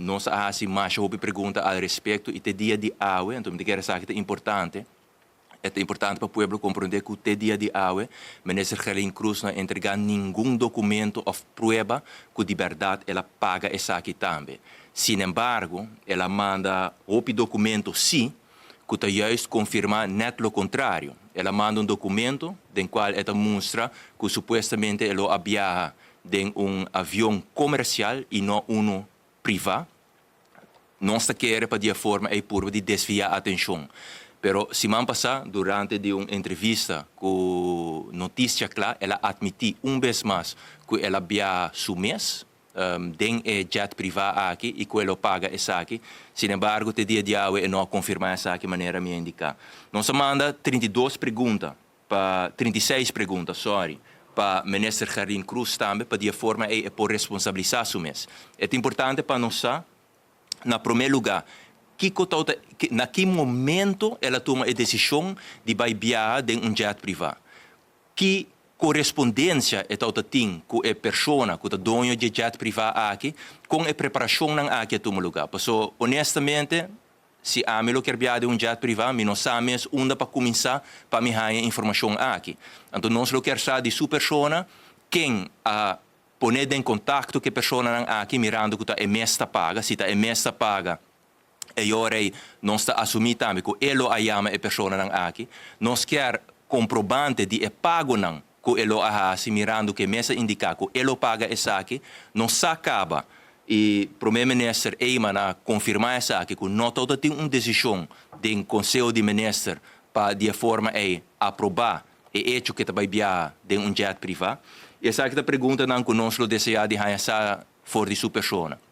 Nos a hasi masha hopi pregunta al respecto y te dia di awe, anto mi ta kere esaki ta importante, e ta importante pa pueblo comprende cu te dia di awe, Minister Gerlien Croes no a entrega ningun documento of prueba cu di berdad el a paga esaki tambe. Sinembargo, el a manda hopi documento si, cu ta juist confirma net lo contrario. El a manda un documento den cual e ta mustra cu supuestamente e lo a biaha den un avion comercial y no uno priva. Nos ta kere pa di e forma ey purba di desvia atencion. Pero siman pasa, durante di un entrevista cu Noticia Cla, el a admiti un bes mas cu el a biaha su mes den e jet priva aki y cu e lo paga esaki. Sinembargo, te dia di awe e no a confirma esaki manera mi a indica. Nos a manda 32 pregunta pa 36 pregunta, sorry, pa Minister Gerlien Croes tambe pa di e forma ey e por responsabilisa su mes. E ta importante pa nos sa, na prome luga, kico ta na ki momento el a tuma e decision di bay biaha den un jet priva. Ki corespondencia e tawata tin cu e persona cu ta doño dje jet priva aki, con e preparacionnan aki a tuma luga. Paso, honestamente, si ami lo kier biaha den un jet priva, mi no sa mes unda pa cuminsa pa mi haya informacion aki. Anto nos lo kier sa di su persona ken a pone den contacto cu e personanan aki mirando cu ta e mes ta paga. Si ta e mes ta paga, e ora ei nos ta asumi tambe cu e lo a yama e personanan aki. Nos kier comprobante di e pagonan cu e lo a haci mirando cu e mes a indica cu e lo paga esaki. Nos sa caba y Prome Minister Eman a confirma esaki cu no tawata tin un decision den Conseho di Minister pa di e forma ei aproba e hecho cu e ta bay biaha den un jet priva. Y esaki ta preguntanan cu nos lo desea di haya sa for di su persona.